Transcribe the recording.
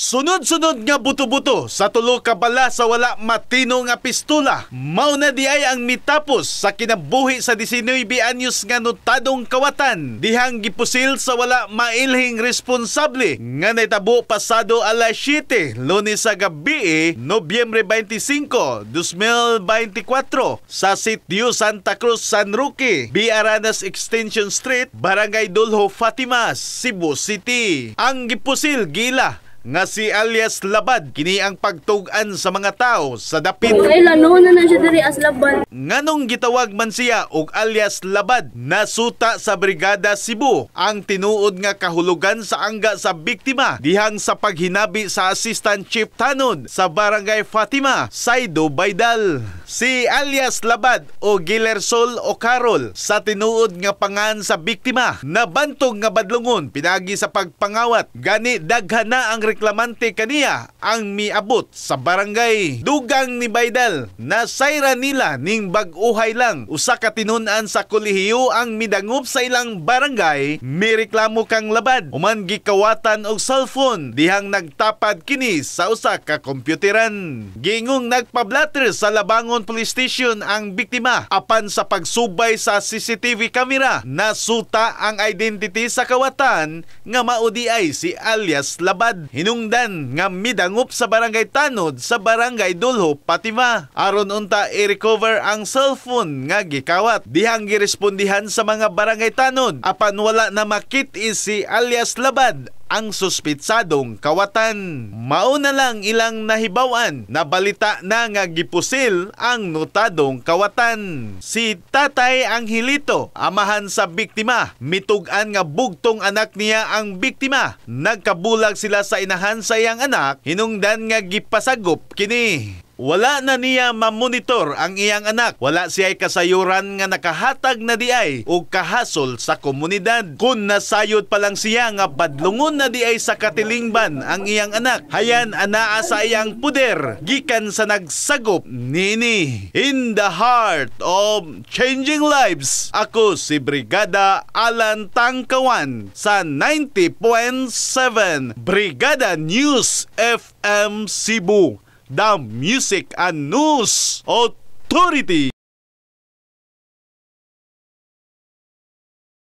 Sunod-sunod nga buto-buto sa tulo ka bala sa wala matino nga pistola. Mao na di ay ang mitapos sa kinabuhi sa 19 anyos nga notadong kawatan. Dihang gipusil sa wala mailhing responsable nga naitabo pasado alas 7 Lunes sa gabi, Nobyembre 25, 2024 sa Sitio Santa Cruz, San Roque, B. Aranas Extension Street, Barangay Dulho, Fatima, Cebu City. Ang gipusil gila nga si alias Labad, kini ang pagtug-an sa mga tao sa dapit. Kay lano na na siya diri as Laban. Nganong gitawag man siya og alias Labad, nasuta sa Brigada Cebu ang tinuod nga kahulugan sa angga sa biktima dihang sa paghinabi sa Assistant Chief Tanod sa Barangay Fatima, Saido Baydal. Si alias Labad o Gilersol o Carol sa tinuod nga pangan sa biktima, nabantog nga badlongon pinagi sa pagpangawat, gani daghan na ang reklamante kaniya ang miabot sa barangay. Dugang ni Baydal, nasayra nila ning bag-uhay lang usa ka tinun-an sa kolehiyo ang midangop sa ilang barangay, mireklamo kang Labad human gikawatan og cellphone dihang nagtapad kini sa usa ka kompyuteran. Gingong nagpablatter sa Labangon Police Station ang biktima, apan sa pagsubay sa CCTV camera, nasuta ang identity sa kawatan nga mao di ay si alias Labad. Hinungdan nga midangop sa barangay Tanod sa Barangay Dulho, Fatima, aron unta i-recover ang cellphone nga gikawat. Dihang girespondihan sa mga barangay tanod, apan wala na makit si alias Labad, ang suspitsadong kawatan. Mao na lang ilang nahibawan na balita na nga gipusil ang notadong kawatan. Si Tatay Angelito, amahan sa biktima, mitug-an nga bugtong anak niya ang biktima. Nagkabulag sila sa inahan sa iyang anak, hinungdan nga gipasagop kini. Wala na niya mamonitor ang iyang anak. Wala siya'y kasayuran nga nakahatag na di ay og kahasol sa komunidad. Kung nasayod pa lang siya nga badlungon na di ay sa katilingban ang iyang anak, hayan anaa sa iyang puder gikan sa nagsagop nini. In the heart of changing lives, ako si Brigada Alan Tangkawan sa 90.7 Brigada News FM Cebu, the Music and News Authority.